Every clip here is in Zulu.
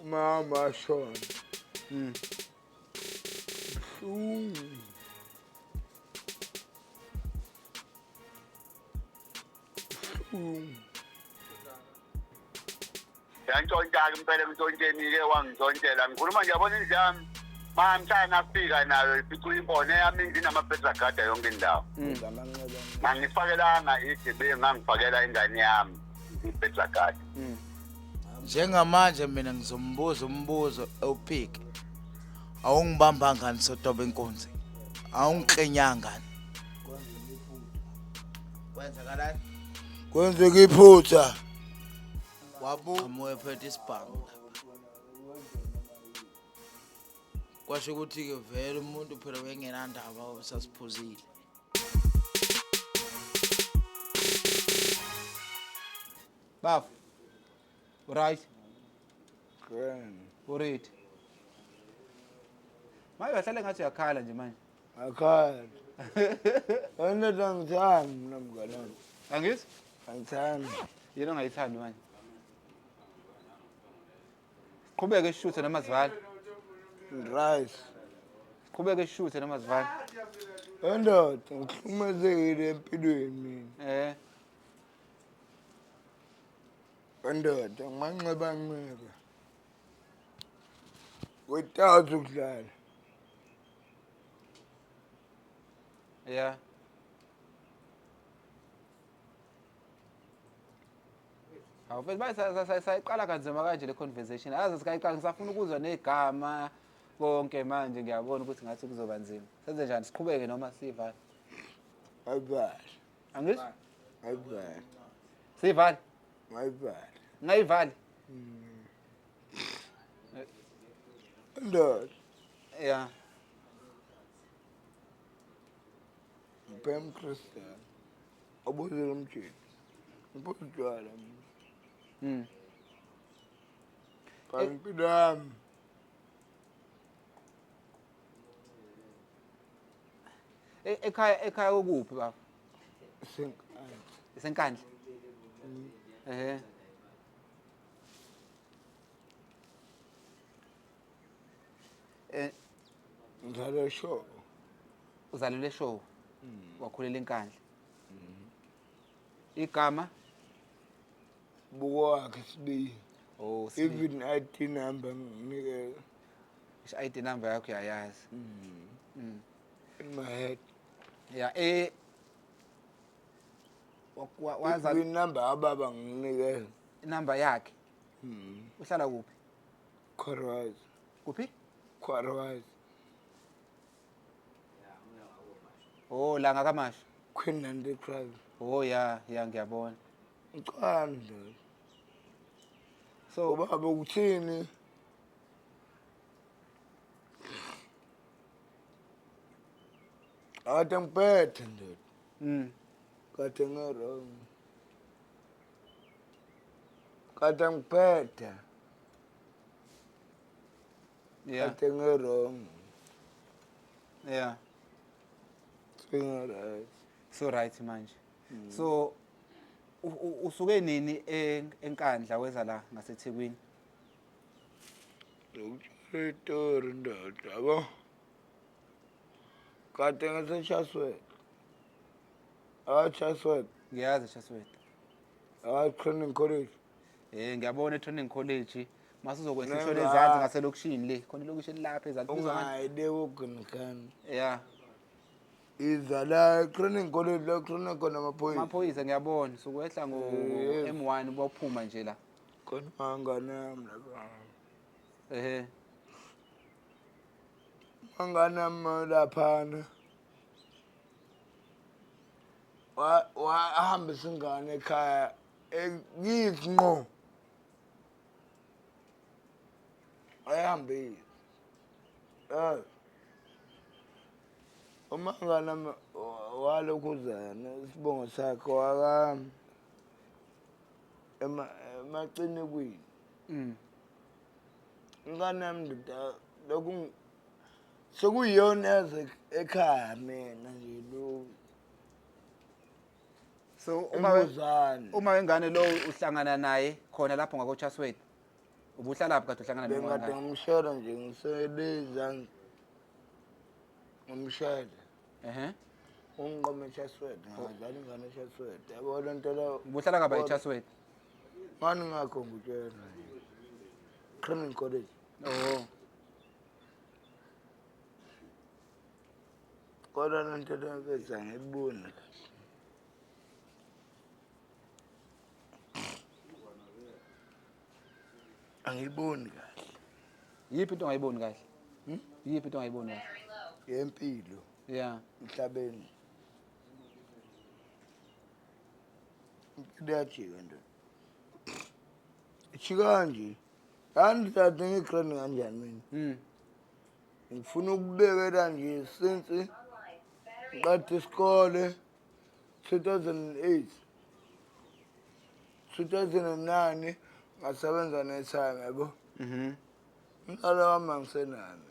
Mama washona. Buhlungu. Buhlungu. Yantshontsha-ke impela emntshontsheni-ke wangintshontshela ngikhuluma nje yabona indlu yami mamhlana afika nayo ifica uyimbone eyami indlu inamabhedragada yonke indawo. Ngamanxeba. Ngangifakelanga igebengu, ngangifakela ingane yami ibhedragada. Njengamanje mina ngizombuza umbuzo ewuphike. Awungibamba ngani sotoba inkunzi? Awungiklenyanga ngani? Kwenzakalani? Kwenzeka iphutha. Wabuqhamuka ephethe isibhamu lapha. Kwasho ukuthi-ke vele umuntu phela wengenandaba usasiphuzile. Bafo. Right. Grand. Alright. Manje wahlale ngathi uyakhala nje manje. Akhala. Wena angithandi mina mngani wami. Angithi? Angithandi. Yini ongayithandi manje? Siqhubeke sishuthe noma sivale? Rice. Siqhubeke sishuthe noma sivale? Endoda ngihlukumezekile empilweni mina. Eh. Endoda ngimanxeba nxeba. Without ukudlala. Yeah. Hawu mfethu manje sayiqala kanzima kanje le conversation. Aze sikayiqala ngisafuna ukuzwa negama konke manje ngiyabona ukuthi ngathi kuzoba nzima. Senze njani siqhubeke noma sivale? Ayivale. Angisho? Ayivale. Sivale. Ayivale. Ngayivali. Ndoda. Yeah. Ngibhema Christian. Abuzele umjini. Ngiphuza utshwala mina. Bhala impilo yami. Ekhaya kokuphi baba? Senkandla. Isenkandla. Ehhe. Eh Ngizalwe show. Uzalelwe show. Wakhulela eNkandla. Igama? Buko wakhe sibili. Oh, Sibi. Even ID number nginikeza Isho ID number yakho uyayazi. In my head. Yeah, waza Even number ababa nginikeza. Inamba yakhe. Uhlala kuphi? Khorwazi. Kuphi? Khorwazi. Oh, la ngakamasho. Queen Nandi Club. Oh ya ngiyabona. Ngicanda. So ubaba ukuthini? Ade ngiphethe ndoda. Kade nge-wrong. Kade ngiphethe. Kade nge-wrong. Sengi-right. So right manje. So usuke nini eNkandla weza la ngaseThekwini? Ngikutshela itori ndoda yabo. Kade ngiseChatsworth. Chatsworth. Ngiyazi Chatsworth. Training College. Ngiyabona eTraining College. Masuzokwehla ushone Nenga- ezansi ngaselokishini le. Khona ilokishi elilapha ezansi. Kubizwa ngani? Ungayi le koGunikani. Iza la Training College la training khona amaphoyisa. Amaphoyisa ngiyabona. Sukwehla ngo Yes. M1 bophuma nje la. Khona mangane yami lapha. Ehhe. Mangane yami laphana. Wahambisa ingane ekhaya kithi ngqo. Ayihambile. Umangane walokhuzana isibongo sakhe waka emacinekwini. Ingane yami ndoda lokhu sekuyiyona yaze ekhaya mina nje lo. So Imbuzane. uma wengane lo uhlangana naye khona lapho ngako Chatsworth. Ubuhlalaphi kade uhlangana Bengikade nomama? ngimshela nje ngisebenza ngimshela. Ehhe. Ungiqome eChatsworth, ngazala ingane eChatsworth. Yabo le nto leyo. Ubuhlala ngaba eChatsworth? Mani ngakho ngikutshela nje. Training College. Oh. Kodwa le nto leyo mfethu angiyiboni kahle. Angiyiboni kahle. Yiphi into ongayiboni kahle? Yiphi into ongayiboni kahle? Yempilo Yeah. emhlabeni. Impilo iyajika ndoda. Ijika kanje. Angithathe ngigrand kanjani mina? Ngifuna ukubekela nje since ngiqeda isikole 2008 2009 ngasebenza nethime yabo. Umqala wami angisenami.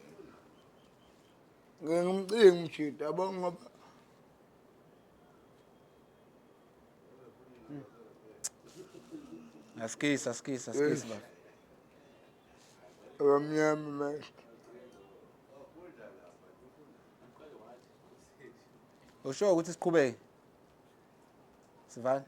Ngike ngimcinge umjita yabo ngoba Asikisi, asikisi, asikisi baba. abamnyama manje. Usho ukuthi siqhubeke. Sivale.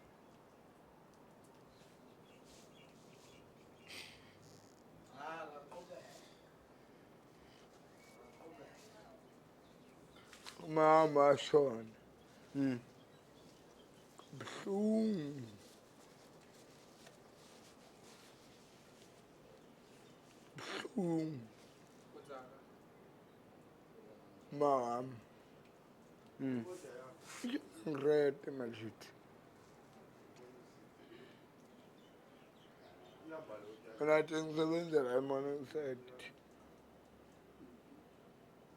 Umama ashona. Buhlungu. Buhlungu. Mama. Ngirete manje. Mina ngisebenzela eMorningside.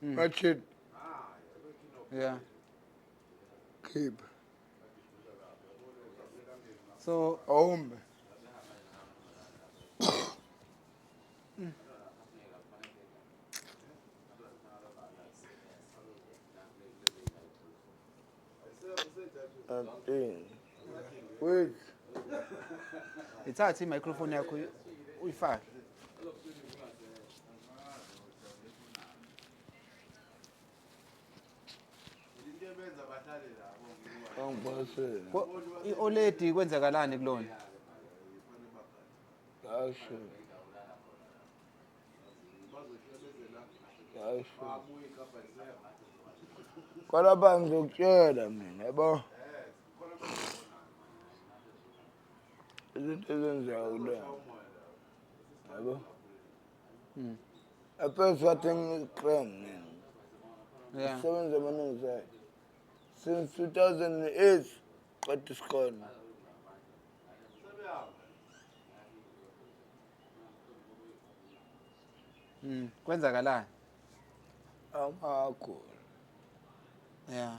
Machit Yeah. khipha. So Awume. Thirteen. Wait. ithathe i-microphone yakho uyifake. Angibase. I-OLED kwenzakalani kulona? Yasho. Yasho. Kwalapha ngizokutshela mina yabo. Izinto ezenzeka kulona. Yabo. At first wathi ngi-grand mina. Yeah. Sebenza amaningi since 2008 qeda isikole. Kwenzakalani? Amakho. Yeah.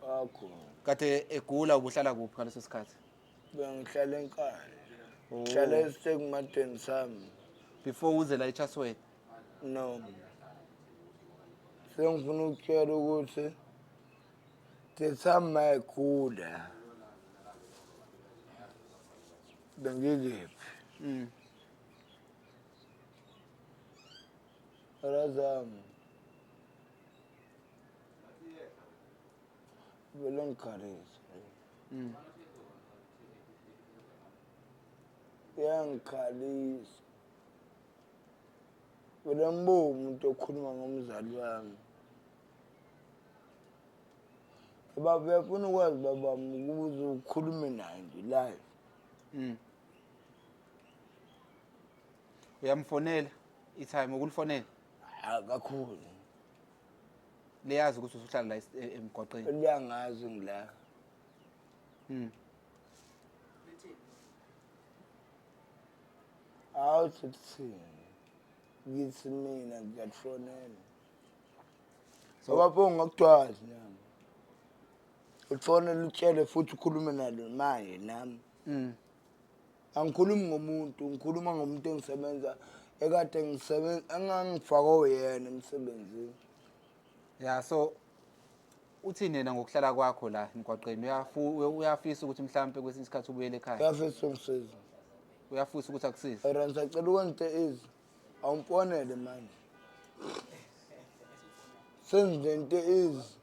Akho. Kade egula ubuhlala kuphi ngaleso sikhathi? Bengihlala enkani. Ngihlala estegmateni sami. Before uze la eChatsworth. No. Sengifuna ukutshela ukuthi the time mayegula bengikephi. Razami. Vele ngikhalisa. Iyangikhalisa. Vele ngibuka umuntu okhuluma ngomzali wami. Baba uyafuna ukwazi baba ukuze ukhulume naye nje live. Uyamfonela i-time ukulifonela. Ha kakhulu. Liyazi ukuthi usuhlala la emgwaqeni. Liyangazi ngila. Awuthi kuthini? Ngithi mina ngiyakufonela. So Ngoba pho ngakudwazi nami. Ufonela utshele futhi ukhulume nalo manje nami. Angikhulumi ngomuntu, ngikhuluma ngomuntu engisebenza ekade ngisebenza engangifakwe yena emsebenzini. Yeah, so uthini yena ngokuhlala kwakho la emgwaqeni? Uyafisa ukuthi mhlampe kwesinye isikhathi ubuyele ekhaya? Uyafisa ungisiza. Uyafisa ukuthi akusize. Era ngisacela ukwenza into easy. Awumfonele manje. Senze into easy.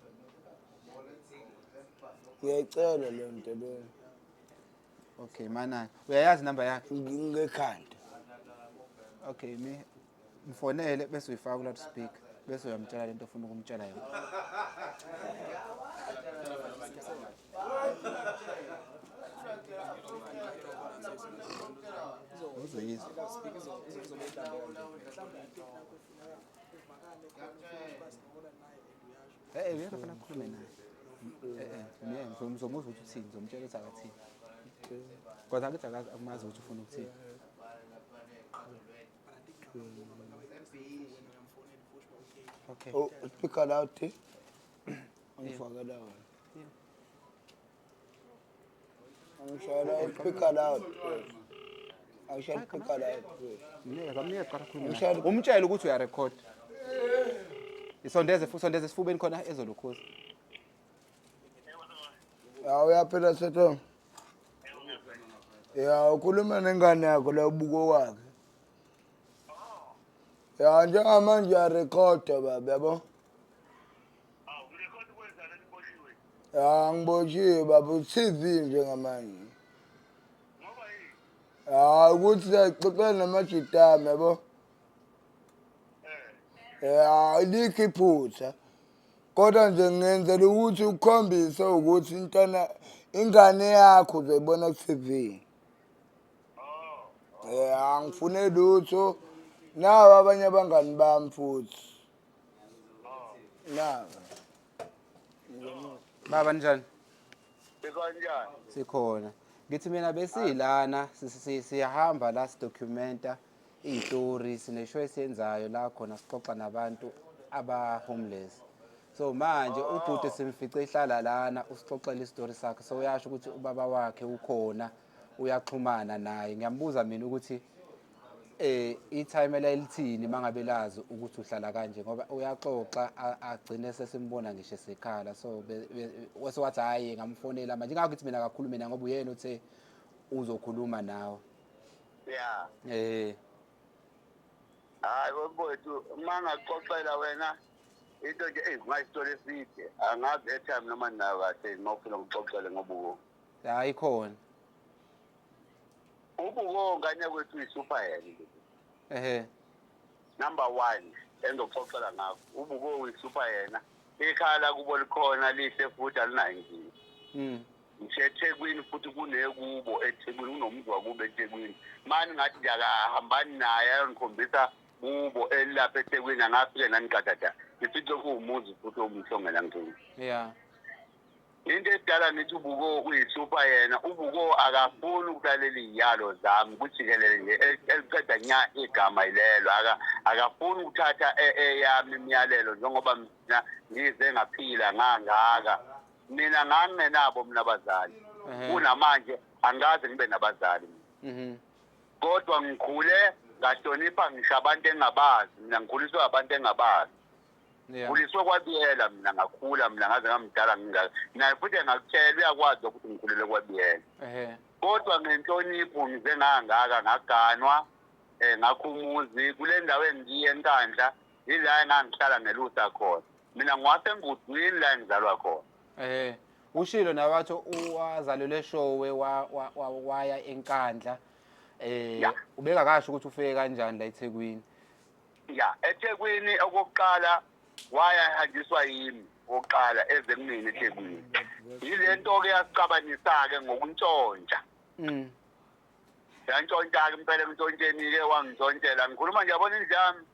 Ngiyayicela leyo nto leyo. Okay, mana. Uyayazi inamba yakhe? Ngekhanda. Okay, mi mfonele bese uyifaka ku loudspeaker bese uyamtshela lento ofuna ukumtshela yona. Uzoyizwa. Eh, eh, uyena fanele akhulume naye. Eh, eh, mina ngizomuzwa ukuthi uthini, ngizomtshela ukuthi akathini. Kodwa akithi akazi akumazi ukuthi ufuna ukuthini. Okay. Oh, speaker loud. Angifakela wena. Angishayela speaker loud. Angishayela speaker loud. Mnike, zamnike qala khuluma. Ngishayela- Umtshele ukuthi uyarecord. Isondeze futhi sondeze esifubeni khona ezolukhuza. Ya uyaphila Setho. Ya ukhuluma nengane yakho la ubuko kwakhe. Ya njengamanje uyarekhoda baba yabo. Awu, ngirekhodi kwenzani niboshiwe? Ya ngiboshiwe baba u-TV njengamanje. Ngoba yini? Ya ukuthi siyaxoxela namajitami yabo. Ya alikho iphutha. Kodwa nje ngenzela ukuthi ukhombise ukuthi intwana ingane yakho uzoyibona ku-TV. Ya angifune lutho. Nawo abanye abangani bami futhi. Nawo. Baba njani? Bekanjani? Sikhona. Ngithi mina besilana siyahamba la sidocumenta iy'tori sineshow esiyenzayo la khona sixoxa nabantu aba homeless. So manje ubhuti simfice ehlala lana usixoxela isitori sakhe so uyasho ukuthi ubaba wakhe ukhona uyaxhumana naye. Ngiyambuza mina ukuthi i-timer elithini mangabe lazi ukuthi uhlala kanje ngoba uyaxoxa agcine sesimbona ngisho esekhala so wase wathi hayi ngamfonela manje ingakho ngithi mina kakhulu mina ngoba uyena uthe uzokhuluma nawe. Ya. Eh. Hayi mfowethu, uma ngakuxoxela wena into nje eyi kungayisitori eside. Angazi airtime noma ninayo kahle uma ufuna ngikuxoxele ngobuko. Hayi khona. Ubuko ngane kwethu uyi-superman. Ehe. Number 1 engizokuxoxela ngakho. Ubuko uyi-super yena. Ikhaya lakubo likhona lihle futhi alinayo inkinga. Ngisho eThekwini futhi kunekubo eThekwini kunomuzi wakubo eThekwini. Mani ngathi nje akahambani naye ayongikhombisa kubo elapha eThekwini angafike nani qathatha. Ngifice kuwumuzi futhi omuhle ongenankinga. Yeah. Into edala ngithi ubuko uyi-super yena, ubuko akafuni ukulalela iy'yalo zami kujikelele nje eliqeda nya igama yilelo. Akafuni ukuthatha eyami imiyalelo njengoba mina ngize ngaphila ngangaka. Mina ngangingenabo mina abazali. Kunamanje angikaze ngibe nabazali mina. Kodwa ngikhule ngahlonipha ngisho abantu engingabazi. Mina ngikhuliswe abantu engingabazi. Ngikhuliswe kwaBiyela mina ngakhula mina ngaze ngamdala ngingaka. Naye futhi engakutshela uyakwazi ukuthi ngikhulele kwaBiyela. Kodwa ngenhlonipho ngize ngangaka ngaganwa ngakha umuzi kule ndawo engiye eNkandla ila engangihlala ngelusa khona. Mina ngiwasengudwini la engizalwa khona. Ushilo nabatho uwazalelwe eShowe waya eNkandla. Ubengakasho ukuthi ufike kanjani la eThekwini. Ya, eThekwini okokuqala waya ehanjiswa yimi okokuqala eze kumina eThekwini. Yile nto ke yasicabanisa ke ngokuntshontsha. Yantshontsha ke impela emntshontsheni ke wangintshontshela. Ngikhuluma nje yabona indlu yami.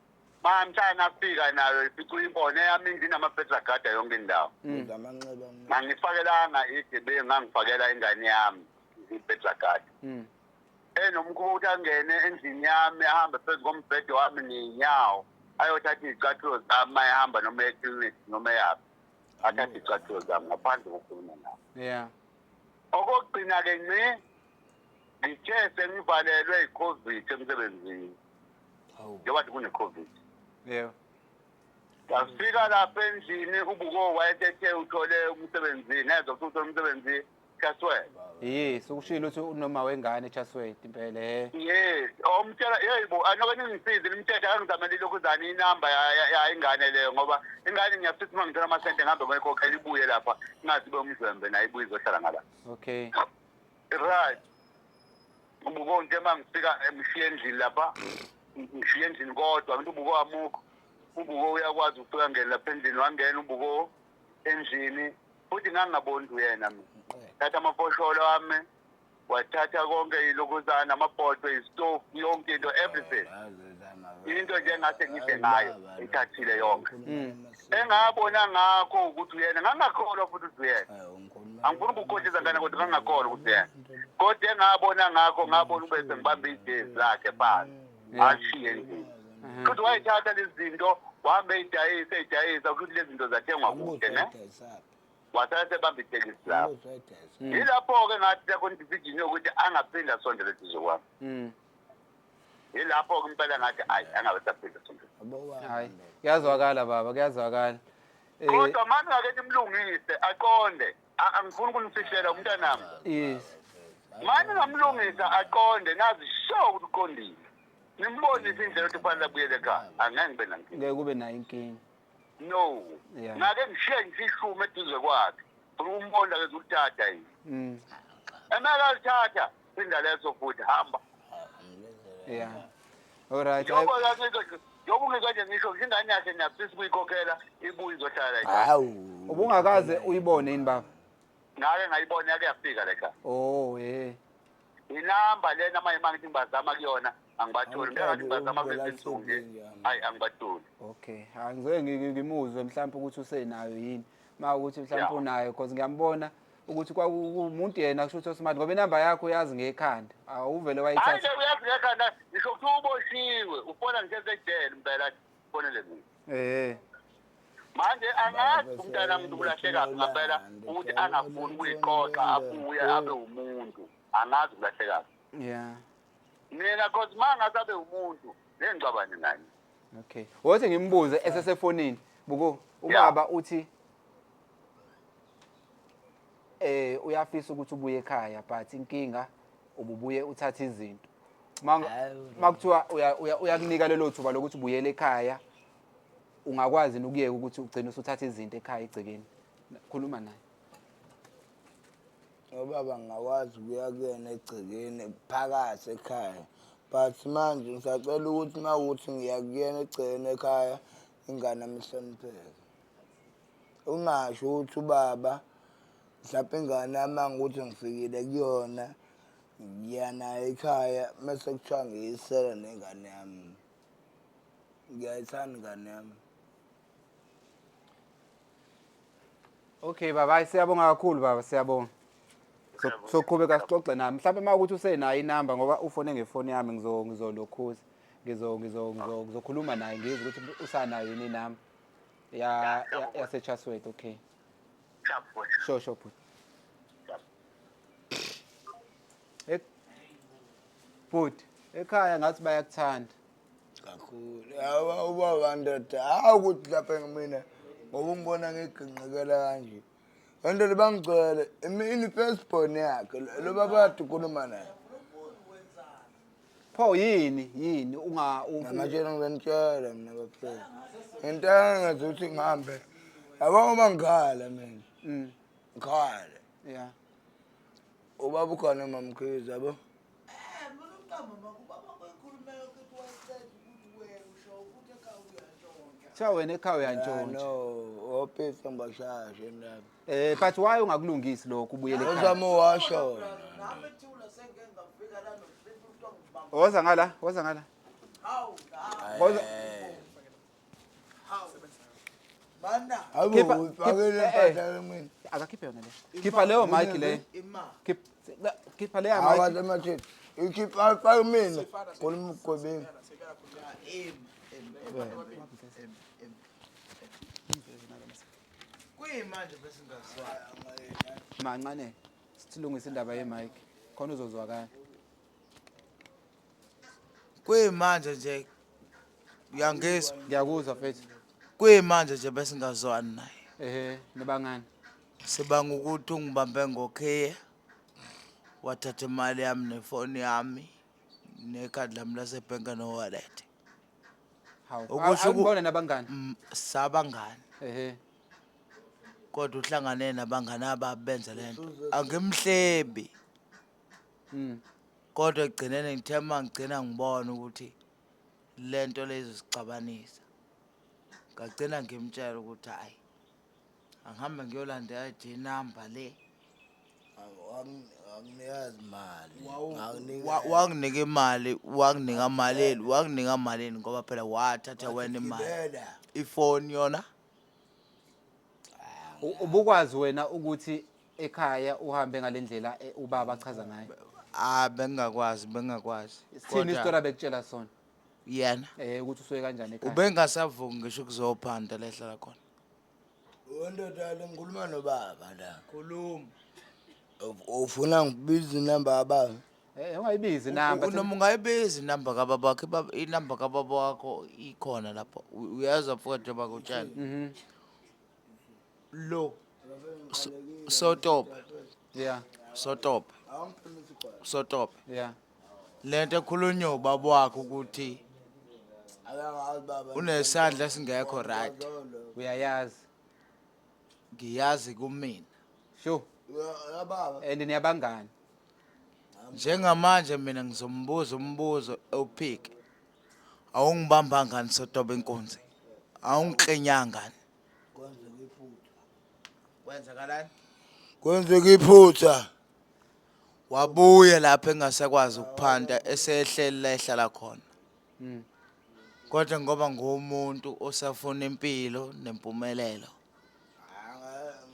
Mamhlana nafika nayo ifica impone yami indlu inama-petragada yonke indawo. Amanxeba amnyama. Ngangifakelanga igebengu, ngangifakela ingane yami ipetragada. Enomkhuba ukuthi angene endlini yami ahambe phezu kombhede wami ngey'nyawo ayothatha iy'cathulo zami ayahamba noma eklinikhi noma eyaphi athathe iy'cathulo zami ngaphandle kokukhuluma nabo. Yeah. Okokugcina-ke ngci ngithe sengivalelwe yi-COVID emsebenzini. Njengoba kune-COVID. Yeah. Ngafika lapha endlini ubuko wayesethe uthole umsebenzi, nezwa ukuthi uthole umsebenzi. Chatsworth. Yes, ukushilo ukuthi unoma wengane eChatsworth impela eh. Yes, omtshela yebo, anoke ningisize nimthethe angizamele lokhuzana inamba ya ingane leyo ngoba ingane ngiyafisa uma ngithola amasente ngihambe ngiyikhokhela ibuye lapha ingazi ibe umdlwembe nayo ibuye izohlala ngala. Okay. Right. Ubuko nje uma ngifika ngishiye endlini lapha, ngishiye endlini kodwa ngithi ubuko amukho. Ubuko uyakwazi ukufika ngene lapha endlini wangena ubuko endlini futhi ngangingaboni ukuthi uyena mina. Thatha amafosholo ami wathatha konke ilokhuzana amabhodwe isitofu yonke into everything. Into nje engase ngife ngayo ithathile yonke. Engabona ngakho ukuthi uyena ngangakholwa futhi ukuthi uyena. Angifuni ukukhohlisa ngane kodwa ngangakholwa ukuthi uyena. Kodwa engabona ngakho ngabona ube sengibambe ijezi lakhe phansi. Ashiye endlini. Futhi wayethatha lezi zinto wahambe eyidayisa eyidayisa futhi lezi zinto zathengwa kude ne. Wasala sebamba itekisi lapho. Yilapho-ke ngathi sekhona i-decision yokuthi angaphinde asondele eduze kwami. Yilapho-ke impela ngathi ayi angabe saphinde asondele. Hayi, kuyazwakala baba, kuyazwakala. Eh Kodwa manje ngake nimlungise aqonde. Angifuni ukunifihlela umntanami. Yes. Manje ngamlungisa aqonde nazi sure ukuthi uqondile. Nimbonise indlela yokuthi kufanele abuyele ekhaya. Angeke ngibe nankinga. Ngeke kube nayo inkinga. No. Yeah. Ngake ngishiye nje ishumi eduze kwakhe. Umbona ke ukuthatha yini. Emeka alithatha phinda leso futhi hamba. Yeah. All right. Njengoba njengoba ungizwa nje ngisho ingane yakhe ngiyafisa ukuyikhokhela ibuye izohlala la ekhaya. Hawu. Ubungakaze uyibone yini baba? Ngake ngayibona yake yafika la ekhaya. Oh, eh. Inamba lena manje mangithi ngibazama kuyona angibatholi. Ngeke ngathi ngibazama kulezi nsuku nje. Hayi angibatholi. Okay. Angizoke ngimuzwe mhlawumbe ukuthi usenayo yini. Ma ukuthi mhlawumbe Yeah. unayo because ngiyambona ukuthi kwakumuntu yena kusho ukuthi osmart ngoba inamba yakho uyazi ngekhanda. Awuvele Hayi wayithatha. nje uyazi ngekhanda ngisho kuthiwa uboshiwe ufona ngisesejele impela fonele mina. Eh. Manje angazi umntana muntu kulahlekaphi ngampela ukuthi angafuni ukuyiqoqa abuye abe umuntu. Angazi kulahlekaphi. Yeah. Mina cause ma ngaze abe umuntu ngengixabane naye. Okay. Wothi ngimbuze esesefonini. Buku ubaba uthi uyafisa ukuthi ubuye ekhaya but inkinga ububuye uthathe izinto. Makuthiwa uyakunika lelo thuba lokuthi ubuyele ekhaya ungakwazi ukuyeka ukuthi ugcine usuthatha izinto ekhaya egcekeni. Khuluma naye. Ubaba ngingakwazi ukuya kuyena egcekeni phakathi ekhaya. But manje ngisacela ukuthi uma kuwukuthi ngiya kuyena egcekeni ekhaya ingane yami ihlonipheke. Ungasho ukuthi ubaba mhlawumbe ingane yami mangukuthi ngifikile kuyona ngiya nayo ekhaya mese kuthiwa ngiyisela nengane yami. Ngiyayithanda ingane yami. Okay baba, hayi siyabonga kakhulu baba, siyabonga. Soqhubeka sixoxe naye. Mhlawumbe uma ukuthi usenayo inamba ngoba ufone ngefoni yami ngizolokhuza. Ngizokhuluma naye ngizwe ukuthi usanayo yini inamba ya yase Chatsworth, okay. Sure, sure bhuti. Bhuti, ekhaya ngathi bayakuthanda. Kakhulu. Ubaba ndoda, hawu ukuthi lapha mina ngoba ungibona ngiginqikela kanje. Ndoda bangigcwele imini first born yakhe lo baba kade ukhuluma naye. Pho yini yini unga Namatshela ngizonitshela mina bafethu. Into engenza ukuthi ngihambe. Yabo uma ngikhala mina. Ngikhala. Yeah. Ubaba ukhona mamkhize yabo. Kuthiwa wena ekhaya uyantshontsha. No, opisa ngibashashe ndaba. But why ungakulungisi lokho ubuyele ekhaya? Ozama uwasho. Woza ngala, woza ngala. Woza. Hawu Khipha- ufakele khipha- impahla mina. Akakhiphe yona le. Khipha leyo mic le. Khipha leyo mic. Awazi amathe. Ikhipha faka mina. Khuluma ugwebeni. Kuyimanje besingazwani. Mancane. Silungise indaba ye mic. Khona uzozwakala. Kuyimanje nje uyangizwa. Ngiyakuzwa mfethu. Kuyimanje nje besingazwani naye. Ehhe, nibangani? Sibanga ukuthi ungibambe ngokhiye, wathatha imali yami nefoni yami nekhadi lami lasebhenki no-wallet. Hawu. Okusho Awubona nabangani? Sabangani. Ehhe. Kodwa uhlangane nabangani ababi benza le nto. Angimhlebi. Kodwa ekugcineni ngithe uma ngigcina ngibona ukuthi le nto le izosixabanisa. Ngagcina ngimtshela ukuthi hhayi, angihambe ngiyolanda i-ID number le. Wanginikeza imali. Wanginika imali, wanginika malini, wanginika malini ngoba phela wathatha wena imali. Gibela. Ifoni yona. Ubukwazi wena ukuthi ekhaya uhambe ngalendlela ubaba achaza ngayo? Ah, bengingakwazi, bengingakwazi. Sithini Kodwa isitori abekutshela sona? Yena. Ukuthi usuke kanjani ekhaya? Ubengasavuki ngisho ukuzophanda la ehlala khona. Wendoda le ngikhuluma nobaba la. Khuluma. Ufuna ngibize inamba kababa? Ungayibizi inamba. Noma ungayibizi inamba kababa wakho, inamba kababa wakho ikhona lapho. Uyazwa mfowethu njengoba kutshela. Lo. Sotope. Sotope. Sotope. Lento ekhulunywa ubaba wakho ukuthi unesandla esingekho right. Uyayazi. Ngiyazi kumina. Sure. Ya baba. And niyabangani. Njengamanje mina ngizombuza umbuzo ewuphike. Awungibamba ngani sotobe inkunzi? Awungiklinyanga ngani? Kwenzeka iphutha. Kwenzakalani? Kwenzeka iphutha. Wabuye lapha engasakwazi ukuphanda esehleli la ehlala khona. Kodwa ngoba ngumuntu osafuna impilo nempumelelo,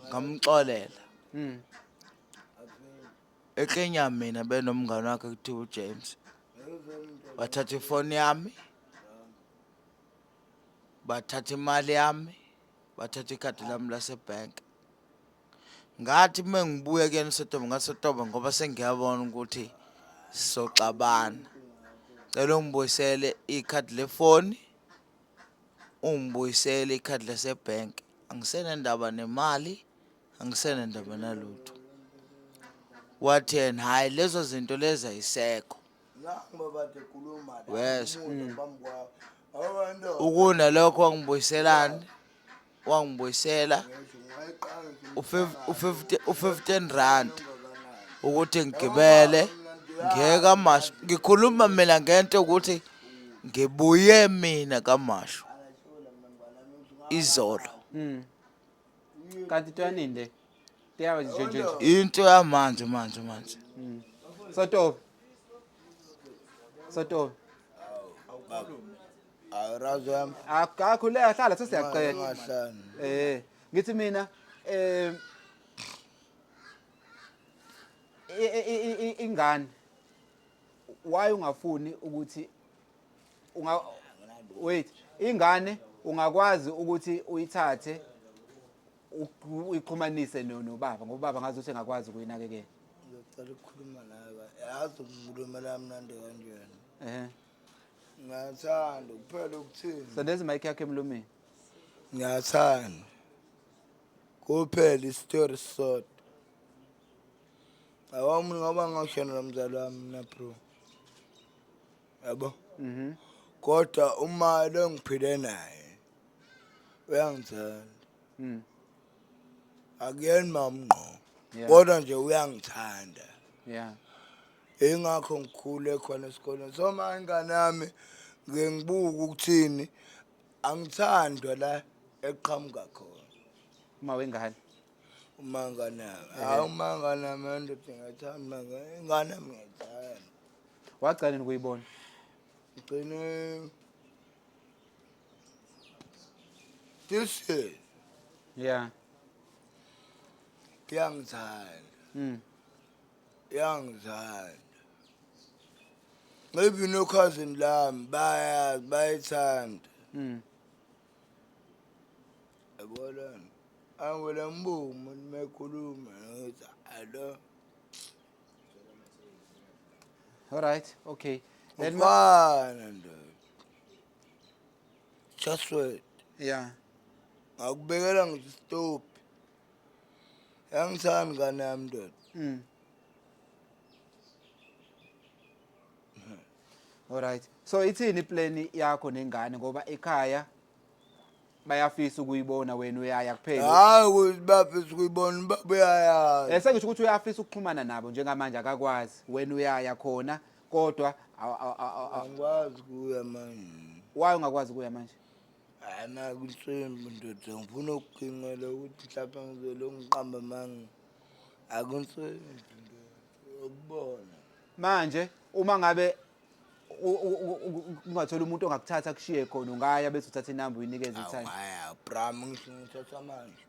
ngamxolela. Ekenya mina benomngane wakhe kuthiwa uJames. Bathatha ifoni yami, bathatha imali yami, bathatha ikhadi lami lasebhenki. Ngathi uma ngibuya kuyena uSotobe, ngathi Sotobe ngoba sengiyabona ukuthi sizoxabana. Cela ungibuyisele ikhadi lefoni, ungibuyisele ikhadi lasebhenki. Angisenendaba nemali, angisenendaba nalutho. Wathi yena hhayi lezo zinto lezi ayisekho. Wes. Ukunalokho wangibuyiselani? Wangibuyisela u-15 rand ukuthi ngigibele ngiye kaMashu. Ngikhuluma mina ngento ukuthi ngibuye mina kaMashu izolo. Kanti into yanini le? Tiyawa nje nje nje. Into yamanje manje manje. Sotobe. Sotobe. Awurazi yami. Akakhuleka hlala sesiyaqeda. Ungahlali. Ngithi mina ingane why ungafuni ukuthi unga wait ingane ungakwazi ukuthi uyithathe uyixhumanise nobaba ngoba ubaba ngazi ukuthi engakwazi ukuyinakekela. Ngicela ukukhuluma nawe. Yazi ukukhuluma mnandi kanjena. Ngiyathanda kuphela ukuthini. Sondeza mic yakhe emlomeni. Ngiyathanda. Kuphela isitori sisodwa. Awami ngoba ngashona nomzali wami mina bro. Yabo? Kodwa uma lo ngiphile naye uyangithanda. Akuyena mamngqo. Kodwa nje uyangithanda. Ingakho ngikhule khona esikoleni. So ma ingane yami ngike ngibuke ukuthini angithandwa la eqhamuka khona. Uma wengane. Uma ingane yami. Hayi uma ingane yami ndoda ngiyayithanda ingane yami ngiyayithanda. Wagcina nini ukuyibona? Ngigcine this year. Iyangithanda. Iyangithanda. Maybe no cousin lami bayazi bayithanda. Yabona? Angwela ngibuka umuntu mekhuluma ngithi alo. All right, okay. Then Ufana ndoda. Just wait. Ngakubekela ngithi stop. Yangithanda ingane yami ndoda. Alright. So ithini iplan yakho nengane ngoba ekhaya bayafisa ukuyibona wena uyaya kuphela. Hayi ukuthi bafisa ukuyibona babuyayazi. Eh sengisho ukuthi uyafisa ukuxhumana nabo njengamanje akakwazi. Wena uyaya khona kodwa Angikwazi kuya manje. Why ungakwazi kuya manje? Hayi naku insimbi ndoda ngifuna ukuginqela ukuthi mhlawumbe ngizele ngiqamba amanga. Akunsimbi ndoda ukubona. Manje uma ngabe ungathola umuntu ongakuthatha kushiye khona ungaya bese uthatha inamba uyinikeze ithani. Awaya bram ngisho ngithatha manje.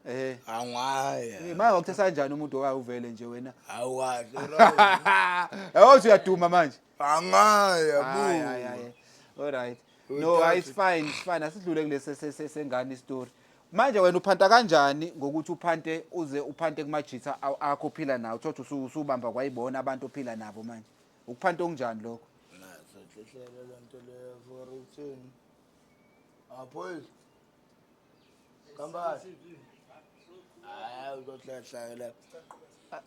Eh. Angwaya. Eh manje wakuthatha kanjani umuntu owaye uvele nje wena? Awukahle. Yabo uyaduma manje. Angaya bu. Hayi hayi hayi. All right. No, hayi it's fine, it's fine. Asidlule kulesi sengane story. Manje wena uphanta kanjani ngokuthi uphante uze uphante kumajitha akho ophila nawo uthothi usubamba kwayibona abantu ophila nabo manje. Ukuphanta okunjani lokho? Naso hlehlele lento leyo for uthini? Aphoyisa. Kambani. Hayi uzohlahla lapha.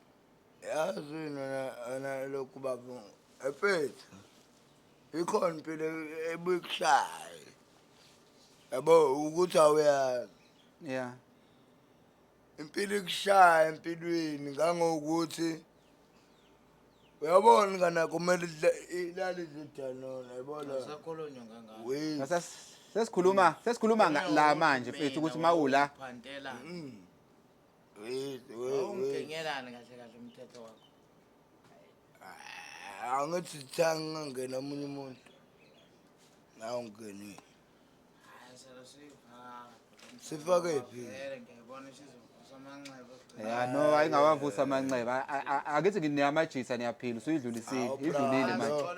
Yazi wena wena lokhu baba efethu. Ikhona impilo ebukuhlayo. Yabo ukuthi awuyazi. Yeah. Impilo ikushaya empilweni ngangokuthi uyabona ingane yakho kumele ilale izidanona yabona. Asakhulunywa kangaka. We Sesikhuluma sesikhuluma la manje mfethu ukuthi mawula Phantela. we we we. Ungingelani kahle kahle umthetho wakho. Angithi thanga ngena omunye umuntu. Nawu ngenile. Hayi selo sifaka. Sifake phi? Vele ngiyayibona isizovusa amanxeba. Ya no ayingawavusa amanxeba. Akithi nginiyamajitha niyaphila usuyidlulisile. Awu, Idlulile bra, manje. no.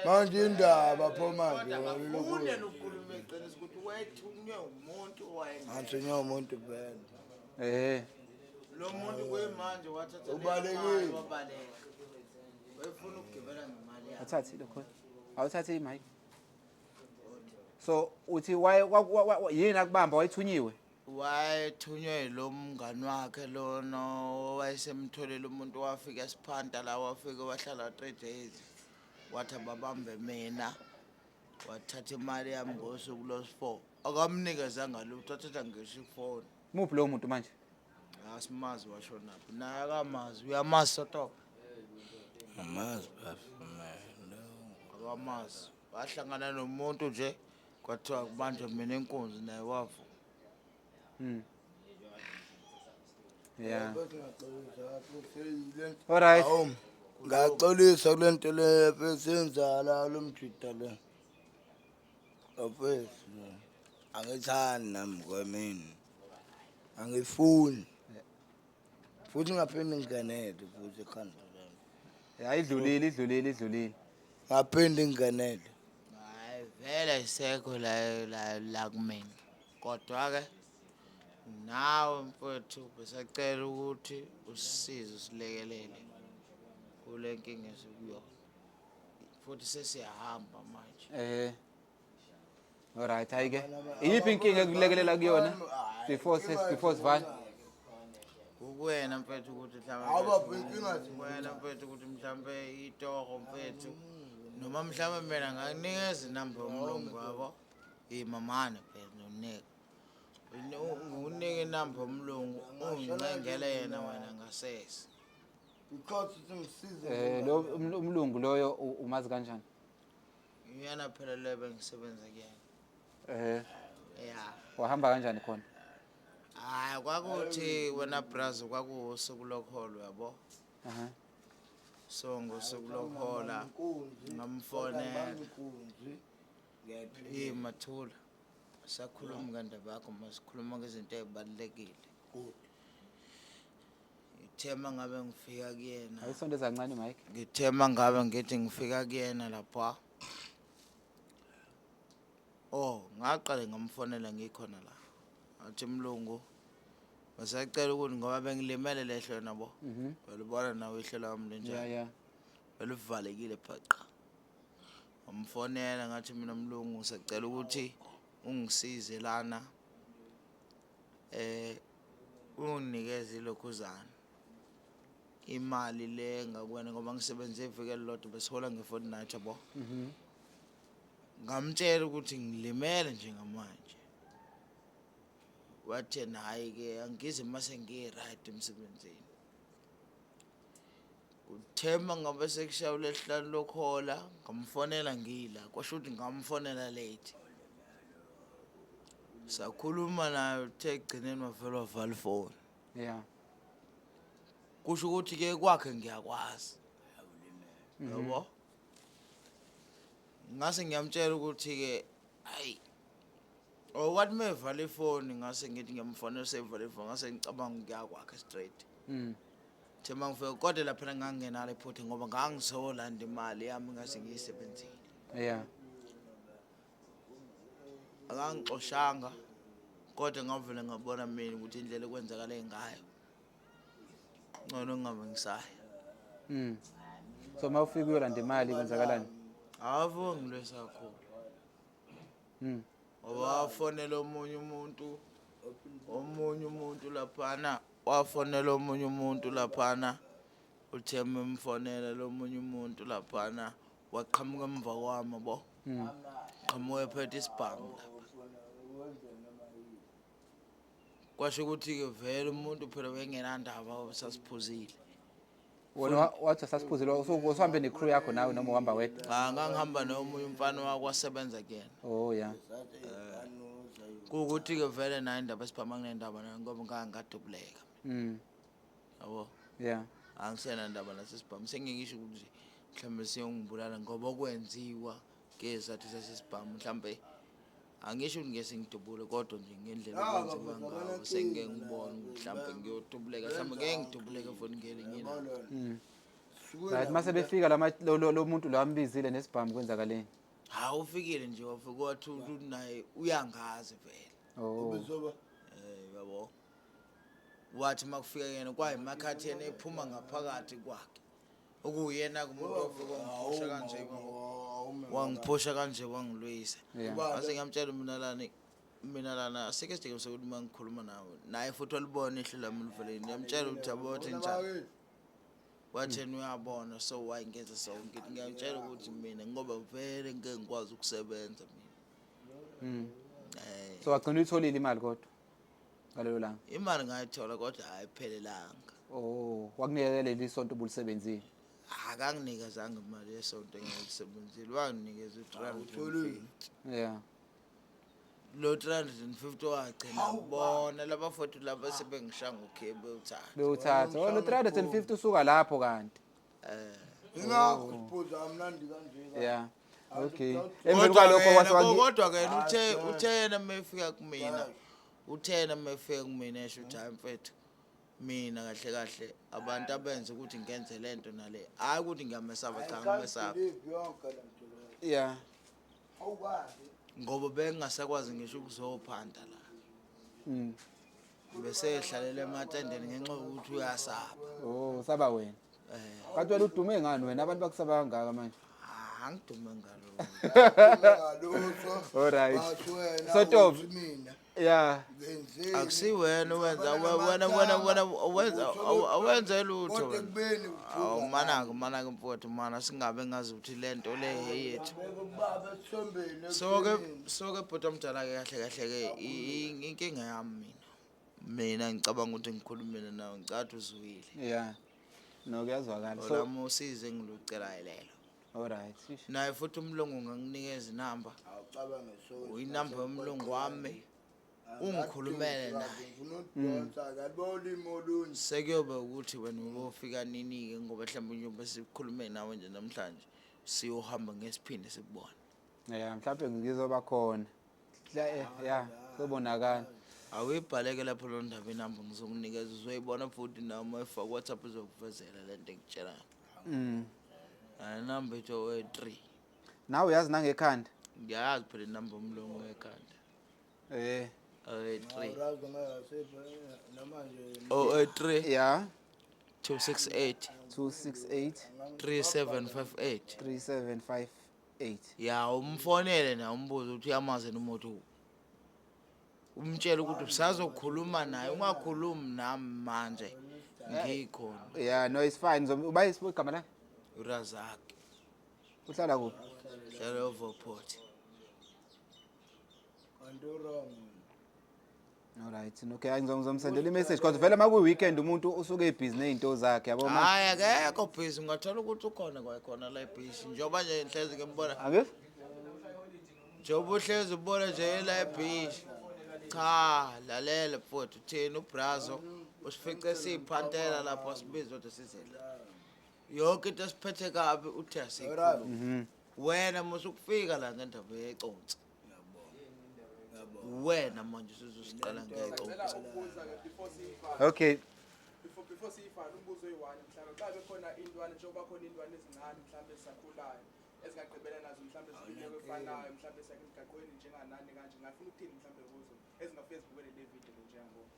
Manje indaba pho manje Ngafunda nokukhuluma iqiniso ukuthi wethunywe umuntu owayengekho. Ngithunywe umuntu vele. Eh. Lo muntu kuyimanje wathatha leyo Ubalekile. mali, wabaleka. Wayefuna ukugibela ngemali yakhe. Awuthathi lokho. Awuthathi imic. So uthi waye yini akubamba wayethunyiwe? Wayethunywe lo mngani wakhe lona owayesemtholele umuntu wafika esiphanta la wafika wahlala 3 days. Wathi ababambe mina. Wathatha imali yami ngosuku lwesi-4. Akamnikezanga lutho wathatha ngisho ifoni. Muphi lowo muntu manje? Asimazi washonaphi. Naye akamazi uyamazi Sotobe. Amazi bafana. Akamazi. Wahlangana nomuntu nje kwathiwa kubanjwe mina inkunzi naye wavuka. Yeah. Alright. Awu ngaxolisa kule nto le besenzala lo mjida le. Office. Angithandi nami kwemini. Angifuni. Futhi ngaphinde ngingenele futhi ekhanda lami. Ya idlulile idlulile idlulile. Ngaphinde ngingenele. Hayi vele ayisekho la la la kumina. Kodwa ke nawe mfowethu besacela ukuthi usisize usilekelele kule nkinga esikuyona. Futhi sesiyahamba manje. Eh. Alright, hayi ke. Iyiphi inkinga ekulekelela kuyona? Before ses before sivale. Kukuwena mfethu ukuthi Hawu mhlawumbe bafo, inkinga nje. kuwena mfethu ukuthi mhlawumbe itoho mfethu noma mhlawumbe mina ngakunikeza inamba yomlungu wabo. Imamane phela ngiyokunika. Ngikunike inamba yomlungu ungincengele yena wena ngasese. Because uthi ngisize. Eh lo umlungu loyo umazi kanjani? Iyona phela le bengisebenza kuyena. Eh Ya. wahamba kanjani khona? Hayi kwakuthi wena brazo kwakuwusuku lokholo yabo. Aha. So ngosuku lokhola ngamfonela. Mathula. Sakhuluma ngendaba yakho masikhuluma ngezinto ezibalulekile. Ngithe ngabe ngifika kuyena. Ayisondeza kancane Mike. Ngithe mangabe ngithi ngifika kuyena lapha. Oh, ngaqale ngamfonela ngikhona la. Athi mlungu basacela ukuthi ngoba bengilimele lehlo nabo. Belibona nawe ihlo lami linjani. Yeah yeah. Belivalekile phaqa. Ngamfonela ngathi mina mlungu ngisacela ukuthi ungisize lana. Unginikeze ilokhuzana imali le ngakuwena ngoba ngisebenze iviki elilodwa besihola nge-fortnight yabo. Ngamtshela ukuthi ngilimele njengamanje. Wathi yena hhayi-ke angize mase ngi-right emsebenzini. Kuthe uma ngabe sekushaya ulesihlanu lokhola ngamfonela ngila kwasho ukuthi ngamfonela late. Sakhuluma naye uthe ekugcineni wavele wavala ifoni. Yeah. Kusho ukuthi ke kwakhe ngiyakwazi. Yabo? Ngase ngiyamtshela ukuthi ke ayi Oh wathi mevala ifoni ngase ngithi ngiyamfonela sevala ifoni ngase ngicabanga ukuya kwakhe straight. The mangifika kodwa lapha ngangingenalo iphutha ngoba ngangizolanda imali yami ngase ngiyisebenzile. Yeah. Akangixoshanga kodwa ngavele ngabona mina ukuthi indlela ekwenzakale ngayo ngcono ngingabe ngisaya. So uma ufika uyolanda imali kwenzakalani? Avo ngilwesa kakhulu. Ngoba wafonela omunye umuntu omunye umuntu laphana wafonela omunye umuntu laphana uthe memfonela lo munye umuntu laphana waqhamuka emva kwami yabo. Qhamuka ephethe isibhamu lapha. Kwasho ukuthi-ke vele umuntu phela bengenandaba sasiphuzile. Wena wathi sasiphuzile usuhambe ne-crew yakho nawe noma uhamba wedwa? Cha ngangihamba nomunye umfana wakwasebenza kuyena. Oh yeah. Kuwukuthi-ke vele naye indaba esibhama kunendaba nayo ngoba ngangadubuleka. Yabo. Yeah. Angisenandaba nasesibhamu sengingisho ukuthi mhlawumbe siyongibulala ngoba okwenziwa ngezathu sasesibhamu mhlawumbe angisho ukuthi ngeke sengidubule kodwa nje ngendlela okwenziwa ngawo sengike ngibone ukuthi mhlawumbe ngiyodubuleka mhlawumbe ngeke ngidubuleke futhi ngelinye ilanga. Right mase befika lama lo muntu lo ambizile nesibhamu kwenzakaleni? Hawu ufikile nje wafika wathi ukuthi naye uyangazi vele. Oh. Yabo. Wathi makufika yena kwayimakhathi yena ephuma ngaphakathi kwakhe. Okuyena kumuntu ofika wangiphusha kanje wangiphusha kanje wangilwisa. Yeah. Ngase ngiyamtshela mina lana mina lana asikho isidingo sokuthi uma ngikhuluma nawe naye futhi walibona ihlo lami livele ngiyamtshela ukuthi yabo wathi njani. Wathi yena uyabona so why ngenza so ngithi ngiyamtshela ukuthi mina ngoba vele ngeke ngikwazi ukusebenza mina. So wagcina uyitholile imali kodwa ngalelo langa? Imali ngayithola kodwa ayiphelelanga. Oh, wakunikeza leli sonto obulisebenzile. Akanginikezanga imali yesonto engangiyisebenzile, wanginikeza u-350. Yeah. Lo 350 wagcina kubona laba futhi laba sebengishaya ngokhiye bewuthatha. Bewuthatha. Oh, lo 350 usuka lapho kanti. Ingakho siphuza kamnandi kanje. Yeah. Okay. Emveni Kodwa kwalokho yena- wase waki kodwa ke yena uthe uthe yena mefika kumina uthe yena mefika kumina esho ukuthi hayi mfethu mina kahle kahle abantu abenze ukuthi ngenze lento nale hayi ukuthi ngiyamesaba cha ngimesaba Yonke le nto leyo. Yeah. Awukwazi. ngoba bengingasakwazi ngisho ukuzophanda la. Bese ehlalela ematendeni ngenxa yokuthi uyasaba. Oh, saba wena. Kanti wena udume ngani wena abantu bakusaba kangaka manje? Angidume ngalo. Ngalutho. All right. Bathi wena So, Tob. uthi mina Yeah. ngenzeni? Akusiwena wenza wena wena wena wenza awenze lutho Kodwa wena. ekubeni uphuza Awu manake manake mfowethu mana singabe ngazi ukuthi lento le eyethu. Beke ubaba esithombeni. So ke so ke bhuti omdala ke kahle kahle ke inkinga yami mina. Mina ngicabanga ukuthi ngikhulumile nawe ngicathi uzwile. Yeah. No kuyazwakala. So Olami usize engilucelayo lelo. all right. Naye futhi umlungu nganginikeza inamba. Awucabange so. Inamba yomlungu wami. Ungikhulumele naye. Ngifuna ukudonsa kalibo ulimi olunye. Sekuyobe ukuthi wena uyofika nini-ke ngoba mhlawumbe njengoba sikhulume nawe nje namhlanje siyohamba ngesiphinde sikubone. Yeah, mhlawumbe ngizoba khona. Yeah, sobonakala. Awuyibhaleke lapho loo ndaba inamba ngizokunikeza uzoyibona futhi nawe uma ifaka WhatsApp izokuvezela le nto engikutshelayo. Inamba ithi 03. Nawe uyazi nangekhanda. Ngiyayazi phela inamba yomlungu ekhanda. 03. Awurazi ngasiphi namanje. 083 Yeah. 268 268 3758. 3758. Ya umfonele na umbuzo ukuthi uyamazi yena umuntu. Umtshele ukuthi usazokhuluma naye, ungakhulumi nami manje ngikhona. Yeah, no, it's fine. Uba igama lakhe? URazak. Uhlala kuphi? Hlala Overport. Kanti u-wrong. Alright, okay, ngizomsendela i-message because vele uma kuyi-weekend umuntu usuke ebhizi ney'nto zakhe, yabo manje. Hayi, akekho busy, ungathola ukuthi ukhona kwakhona la ebhishi njengoba nje ngihlezi ngimbona. Angithi? Njengoba uhlezi ubona nje la ebhishi. Cha, lalela mfowethu, thina uBrazo usifice siyiphantela lapho, sibiza ukuthi size la. Yonke into esiphethe kabi uthi asiyikhulumi. Wena musukufika la ngendaba yeconsi. Wena manje usuziqala ngeconsi. Ukubuza-ke before siyivale. Okay. Before siyivale, umbuzo oyi-one mhlawumbe xa bekhona intwana, njengoba khona intwana ezincane mhlawumbe ezisakhulayo ezingagqibela nazo mhlawumbe zikwimeko efanayo mhlawumbe siyake emgaqweni njenganani kanje, ngingafuna ukuthini mhlawumbe kuzo ezingafike zibukele le video le njengangoku?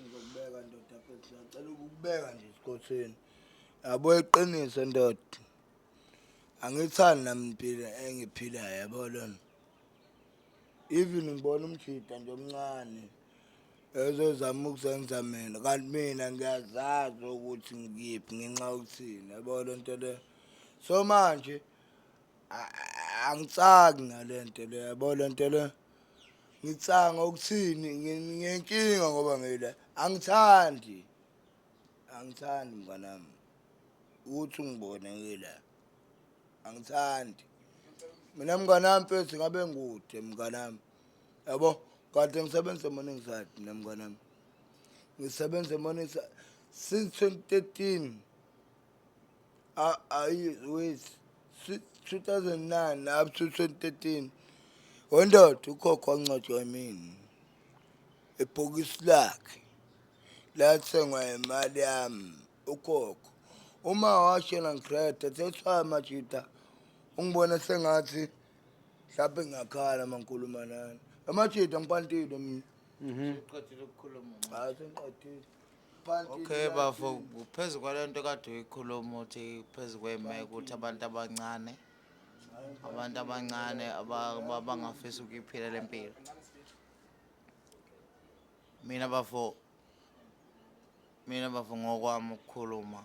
Ngizokubeka ndoda mfethu, ngiyacela ukukubeka nje esikhotheni. Yabo, iqiniso ndoda. Angithandi nami impilo engiphilayo, yabo lona. Even ngibona umjida nje omncane ezozama ukuzenza mina, kanti mina ngiyazazi ukuthi ngikiphi ngenxa yokuthini, yabo le nto le. So manje angitsaki ngale nto le, yabo le nto le. Ngitsanga ukuthini, nginenkinga ngoba ngila angithandi, angithandi mnganami ukuthi ungibone ngila, angithandi mina mnganami mfethu, ngabe ngikude mnganami, yabo. Kade ngisebenza eMorningside mina mnganami, ngisebenza eMorningside since 2013, ayi wait, since 2009 up to 2013. Wendoda ukhokho wancwatshwa yimina, ibhokisi lakhe lathengwa imali yami ukhokho. Uma washona ngi-credit, that's why majida ungibona sengathi mhlawumbe ngiyakhala uma ngikhuluma nani. Amajida, ngipantile mina. Uqedile ukukhuluma? Hayi, sengiqedile. Phantile. Okay bafo, phezu kwalento kade uyikhuluma uthi phezu kwemeko ukuthi abantu abancane abangafisa ukuyiphila le mpilo. Mina bafo, ngokwami ukukhuluma,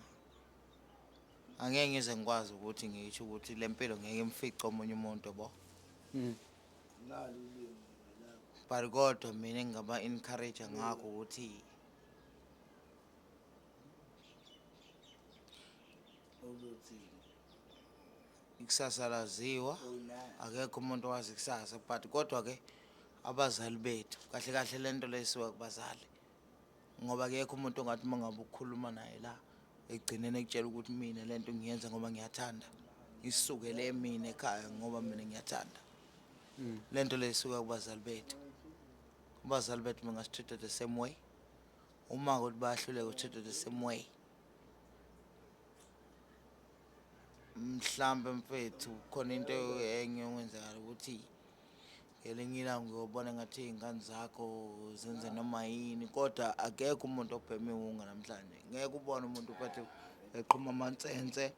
angeke ngize ngikwazi ukuthi ngisho ukuthi le mpilo ngeke imfice omunye umuntu, yabo. But kodwa mina engingaba encourage ngakho ukuthi Uzothini? Ikusasa laziwa, akekho umuntu owazi ikusasa, but kodwa ke abazali bethu, kahle kahle lento leyisuka kubazali, ngoba akekho umuntu ongathi uma ngabe ukhuluma naye la ekugcineni ekutshela ukuthi mina lento ngiyenza ngoba ngiyathanda, isukele mina ekhaya ngoba mina ngiyathanda. Lento leyisuka kubazali bethu. Abazali bethu bangasi-treat the same way. Uma ukuthi bayahluleka uku-treat the same way, mhlambe mfethu khona into enye okwenzakala ukuthi ngelinye ilanga uyobona ngathi iy'ngane zakho zenze noma yini, kodwa akekho umuntu obhema iwunga namhlanje. Ngeke ubone umuntu uphethe eqhuma amansense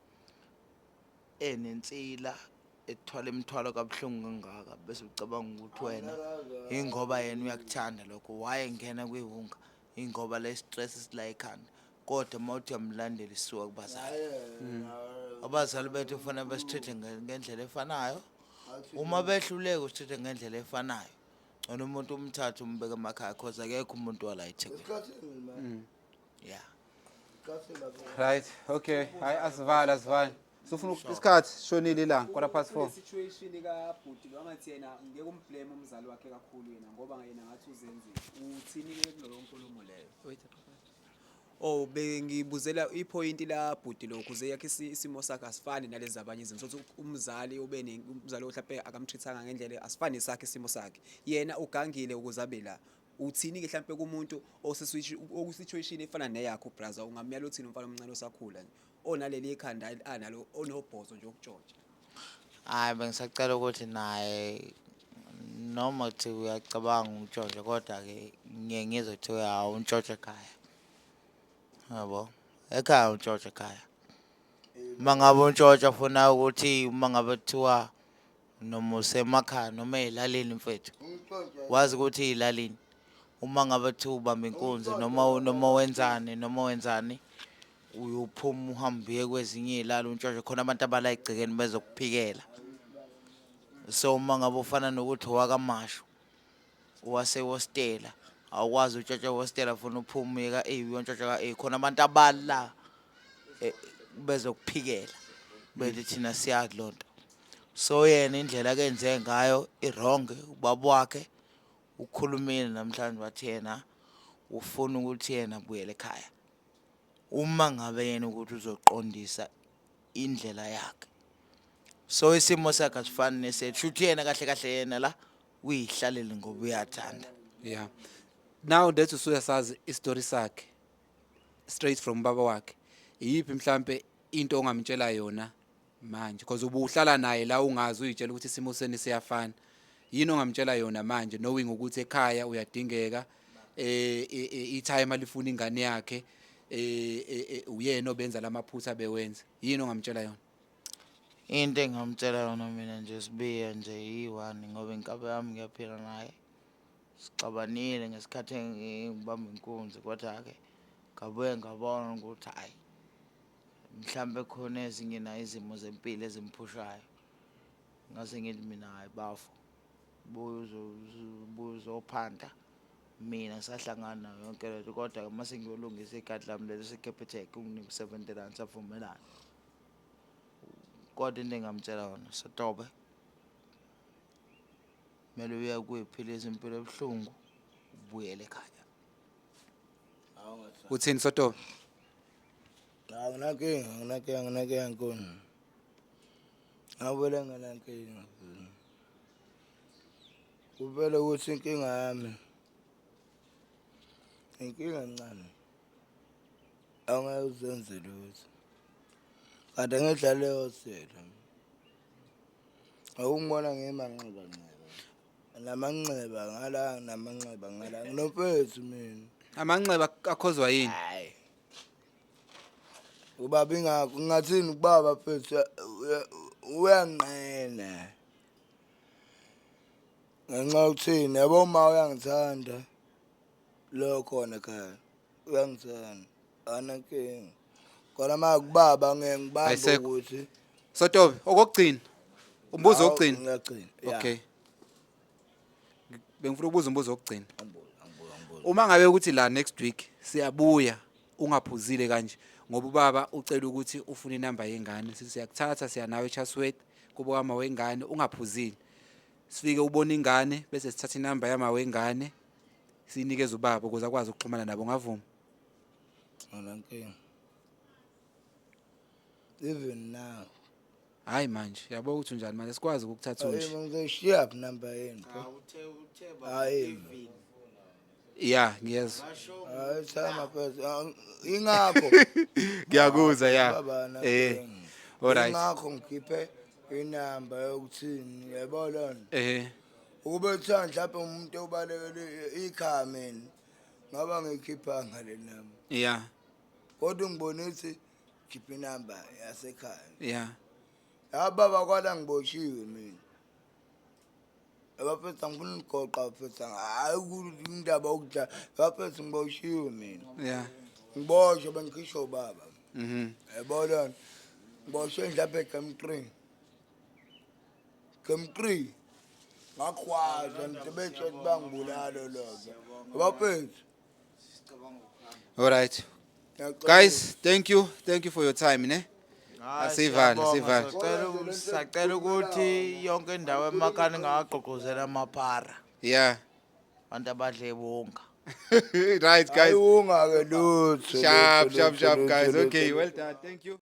enensila ethwala imithwalo kabuhlungu kangaka, bese ucabanga ukuthi wena ingoba yena uyakuthanda lokho wayengena kwiwunga, ingoba le stress sila ekhanda. Kodwa uma uthi uyamlandela, isuka kubazali. Abazali bethu kufanele basi-treat-e ngendlela efanayo. Uma behluleka usi-treat-e ngendlela efanayo, ngcono umuntu umthathe umbeke emakhaya, cause akekho umuntu wala eThekwini. Esikhathini man. Yeah. Esikhathini lapho. Right, okay. Hayi, asivala, asivala. Sufuna isikhathi shonile ilanga, 4:15. Kule situation kabhuti lo, angathi yena ngeke um-blame umzali wakhe kakhulu yena, ngoba yena ngathi uzenzile. Uthini ke kuloyo nkulumo leyo? Oh, bengibuzela i-point la bhuti lo, kuze yakhe isimo sakhe asifani nalezi zabanye izinto. Sothi umzali ube ne umzali mhlawumbe akamtreat-anga ngendlela, asifani nesakhe isimo sakhe. Yena ugangile ukuze abe la. Uthini ke mhlawumbe kumuntu oku-situation efana neyakho, brother? Ungamyala uthini umfana omncane osakhula nje onaleli ikhanda analo, onobhozo nje okutshontsha? Hayi, bengisacela ukuthi naye noma kuthi uyacabanga ukutshontsha, kodwa-ke ngiye ngizwe kuthiwa hawu, untshontsha ekhaya, yabo, ekhaya untshontsha ekhaya. Uma ngabe untshontsha, funa ukuthi uma ngabe kuthiwa Noma usemakhaya noma ey'lalini mfethu. Wazi ukuthi ey'lalini uma ngabe kuthiwa ubamba inkunzi noma wenzani noma wenzani, uyophuma uhambe uye kwezinye iy'lali untshontshe khona abantu abala egcekeni bezokuphikela. So uma ngabe ufana nokuthi owakaMashu, owasehostela, awukwazi utshontsha ehostela, funa uphume uye ka-A uyontshontsha ka-A, khona abantu abala bezokuphikela, bethi thina siyazi loo nto. So yena indlela akenze ngayo i-wrong. Ubaba wakhe ukhulumile namhlanje, wathi yena ufuna ukuthi yena abuyele ekhaya uma ngabe yena ukuthi uzoqondisa indlela yakhe. So isimo sakhe asifani nesethu, shuthi yena kahle kahle yena la uyihlalele ngoba uyathanda. Yeah, now that usuyasazi istory sakhe straight from baba wakhe, iyiphi mhlambe into ongamtshela yona manje, because ubuhlala naye la ungazi uyitshela ukuthi isimo seni siyafana? Yini ongamtshela yona manje, knowing ukuthi ekhaya uyadingeka, i-timer alifuna ingane yakhe, uyena obenza lamaphutha bewenza? Yini ongamtshela yona? Into engingamtshela yona mina nje, Sibiya, nje iyi-one, ngoba inkabi yami ngiyaphila naye. Sixabanile ngesikhathi ngibamba inkunzi, kodwa-ke ngabuye ngabona ukuthi hhayi, mhlambe khona ezinye nayo izimo zempilo ezimphushayo. Ngase ngithi mina, hhayi bafo, buya buya uzophanda. Mina sahlangana nayo yonke lento, kodwa-ke mase ngiyolungisa igadi lami leli seCapitec, unginike u-R70, savumelana. Kodwa into engingamtshela yona, Sotobe, kumele uye kuyiphilisa impilo ebuhlungu, ubuyele ekhaya. Uthini, Sotobe? Anginankinga, anginankinga, anginankinga nkuni. Ngabuyela nginankinga. Kuvele ukuthi inkinga yami inkinga encane. Angeke uzenze lutho. Kade ngidlale ehostela. Awungibona ngimanxeba nxeba. Namanxeba ngala, namanxeba ngala. Nginomfethu mina. Amanxeba akhozwa yini? Hayi. Ubaba ingakho ngingathini kubaba mfethu, uyanqena. Ngenxa yokuthini, yabo, uma uyangithanda lo khona ekhaya, uyangithanda, anankinga. Kodwa uma kubaba ngeke ngibambe Ayisekho. ukuthi Sotobe, okokugcina, umbuzo wokugcina. Ngiyagcina. Yeah. Okay, bengifuna ukubuza umbuzo wokugcina. Angibuza, angibuza, angibuza. Uma ngabe ukuthi la next week siyabuya ungaphuzile kanje, ngoba ubaba ucela ukuthi ufune inamba yengane, sithi siyakuthatha siya nawe eChatsworth kubo kama wengane ungaphuzile, sifike ubone ingane, bese sithatha inamba yama wengane siyinikeze ubaba ukuze akwazi ukuxhumana nabo, ungavuma? Anankinga. Even now. Hayi manje yabo ukuthi unjani manje, sikwazi ukukuthatha unje. Hayi, ngizoyishiya phi namba yenu? Hayi. Ya, ngiyezwa. Hayi, thama mfethu. Ingakho. Ngiyakuzwa, ya. Baba anankinga. Alright. Ingakho ngikhiphe inamba yokuthini, yabo lona. Ukube kuthiwa mhlawumbe umuntu obalekele ikhaya mina, ngaba ngiyikhiphanga le namba. Kodwa ngibona ukuthi khipha inamba yasekhaya. Ya baba, kwala ngiboshiwe mina. Abafethu, angifuni ukugoqa bafethu, hayi indaba yokudla bafethu, ngiboshiwe mina. Ngiboshwe bengikhishwa ubaba. Yabo lona. Ngiboshwe mhlawumbe game 3. Game 3. Ngakhwaza nje bethi bangibulala lokho. Abafethu. Alright. Ngiyacela. Guys, thank you. Thank you for your time, ne? Asivale, asivale. Sacela ukuthi yonke indawo emakhaya ingagqugquzela amaphara. Abantu abadle bonga. Right, guys. Ayiwunga ke lutho. Sharp, lutho, sharp, lutho, sharp, lutho, guys. lutho, Okay, lutho. well done. Thank you.